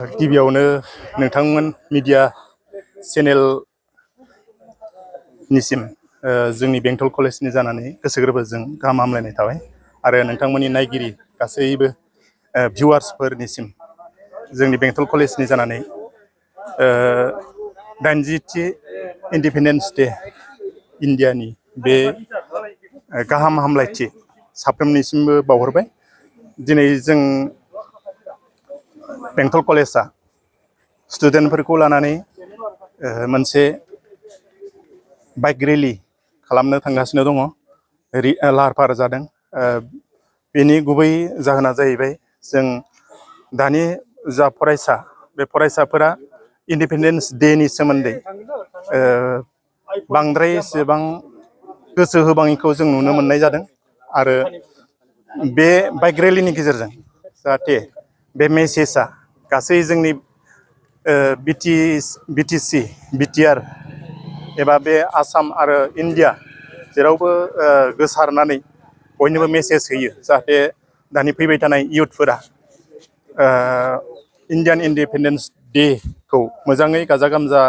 गिबियावनो नोंथांमोन मिडिया चेनेलनिसिम जोंनि बेंटल कलेजनि जानानै गोसो गोरबोजों गाहाम हामलायनाय थाबाय आरो नोंथांमोननि नायगिरि गासैबो भिउवार्सफोरनिसिम जोंनि बेंटल कलेजनि जानानै 80थि इन्डिपेन्डेन्स डे इन्डियानि बे गाहाम हामलायथि साफ्रोमनिसिमबो बावहरबाय। दिनै जों बेंटल कलेजआ स्टुडेन्टफोरखौ लानानै मोनसे बाइक रेलि खालामनो थांगासिनो दङ। लाहार फाहार जादों। बेनि गुबै जाहोना जाहैबाय जों दानि जा फरायसा बे फरायसाफोरा इन्डिपेन्डेन्स डेनि सोमोन्दै बांद्राय एसेबां गोसो होबाङैखौ जों नुनो मोननाय जादों आरो बे बाइक रेलिनि गेजेरजों जाहाथे बे मेसेजआ गासै जोंनि बिटिआर एबा बे आसाम आरो इन्डिया जेरावबो गोसारनानै बयनोबो मेसेज होयो जाहाथे दानि फैबाय थानाय इयुथफोरा इन्डियान इन्डिपेन्डेन्स डेखौ मोजाङै गाजा गोमजा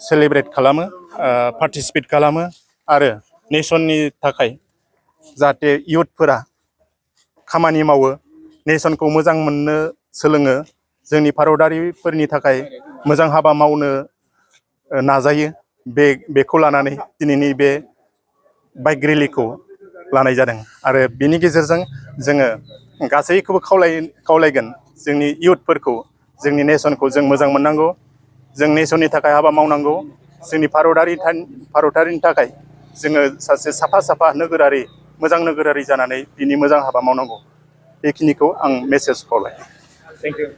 सेलेब्रेट खालामो, पार्टिसिपेट खालामो आरो नेसननि थाखाय जाहाथे इयुथफोरा खामानि मावो, नेसनखौ मोजां मोननो सोलोङो, जोंनि भारतारिफोरनि थाखाय मोजां हाबा मावनो नाजायो। बेखौ लानानै दिनैनि बे बाइक रेलिखौ लानाय जादों आरो बेनि गेजेरजों जोङो गासैखौबो खावलायगोन जोंनि इयुथफोरखौ जोंनि नेसनखौ जों मोजां मोननांगौ, जों नेसननि थाखाय हाबा मावनांगौ, जोंनि भारतारिनि थाखाय जोङो सासे साफा नोगोरारि मोजां नोगोरारि जानानै बिनि मोजां हाबा मावनांगौ। बेखिनिखौ आं मेसेज खावलायो। Thank you.